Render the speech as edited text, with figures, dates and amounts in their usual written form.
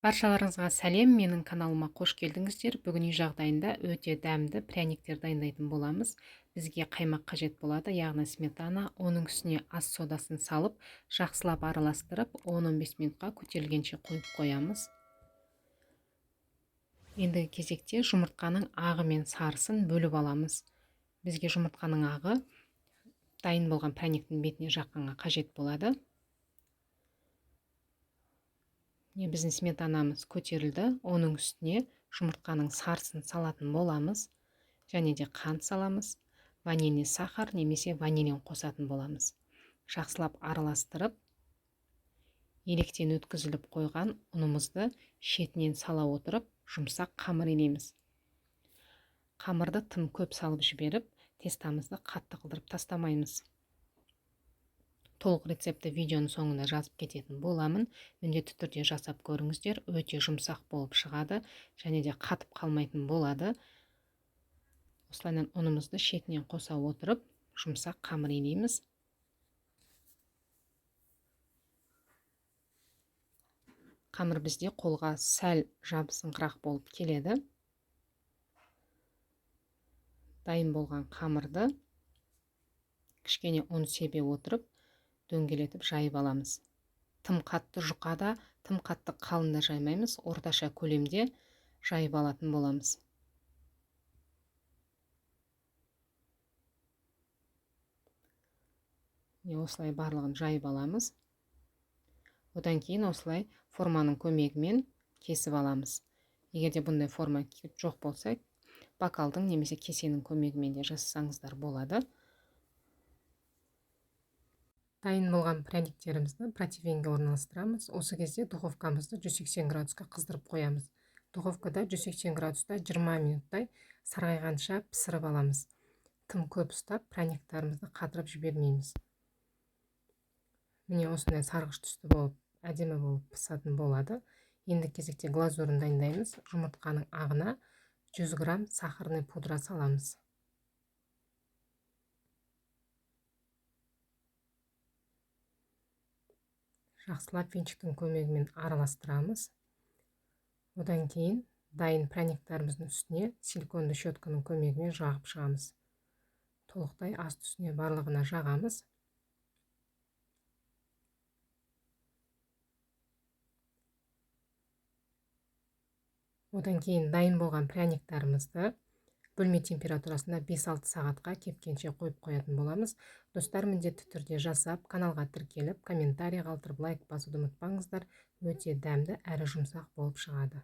Баршаларыңызға сәлем, менің каналыма қош келдіңіздер. Бүгін үй жағдайында өте дәмді пряниктер дайындайтын боламыз. Бізге қаймақ қажет болады, яғни сметана. Оның үстіне ас содасын салып, жақсылап араластырып, 10-15 минутқа көтерілгенше қойып қоямыз. Ендігі кезекте жұмыртқаның ағы мен сарысын бөліп аламыз. Бізге жұмыртқаның ағы дайын болған пряниктің бетіне жаққанға қажет болады. Міне, біздің сметанамыз көтерілді. Оның үстіне жұмыртқаның сарысын салатын боламыз. Және де қант саламыз. Ванильный сахар немесе ванилин қосатын боламыз. Жақсылап араластырып, електен өткізіліп қойған ұнымызды шетінен сала отырып, жұмсақ қамыр илейміз. Қамырды тым көп салып жіберіп, тестамызды қатты қылдырып тастамаймыз. Толық рецепті видеоның соңында жазып кететін боламын. Міндетті түрде жасап көріңіздер. Өте жұмсақ болып шығады және де қатып қалмайтын болады. Осылайынан ұнымызды шетінен қоса отырып, жұмсақ қамыр илейміз. Қамыр бізде қолға сәл жабысыңқырақ болып келеді. Дайын болған қамырды кішкене ұн себе отырып, дөңгелетіп жайып аламыз. Тым қатты жұқа да, тым қатты қалын да жаймаймыз, орташа көлемде жайып алатын боламыз. Міне, осылай барлығын жайып аламыз. Одан кейін осылай форманың көмегімен кесіп аламыз. Егер де бұндай форма жоқ болса, бокалдың немесе кесенің көмегімен де жасасаңыздар болады. Дайын болған пряниктерімізді противенге орналастырамыз. Осы кезде духовкамызды 180 градусқа қыздырып қоямыз. Духовкада 180 градуста 20 минуттай сарғайғанша пісіріп аламыз. Тым көп ұстап пряниктарымызды қатырып жібермейміз. Міне, осындай сарғыш түсті болып, әдемі болып пысатын болады. Енді кезекте глазурын дайындаймыз. Жұмыртқаның ағына 100 грамм сахарный пудра саламыз. Жақсылап венчиктің көмегімен араластырамыз. Одан кейін дайын пряниктарымыздың үстіне силиконды щетканың көмегімен жағып шығамыз. Толықтай асты үстіне барлығына жағамыз. Одан кейін дайын болған пряниктарымызды бөлме температурасында 5-6 сағатқа кепкенше қойып қоятын боламыз. Достар, міндетті түрде жасап, каналға тіркеліп, комментарий қалдырып, лайк басуды ұмытпаңыздар. Өте дәмді әрі жұмсақ болып шығады.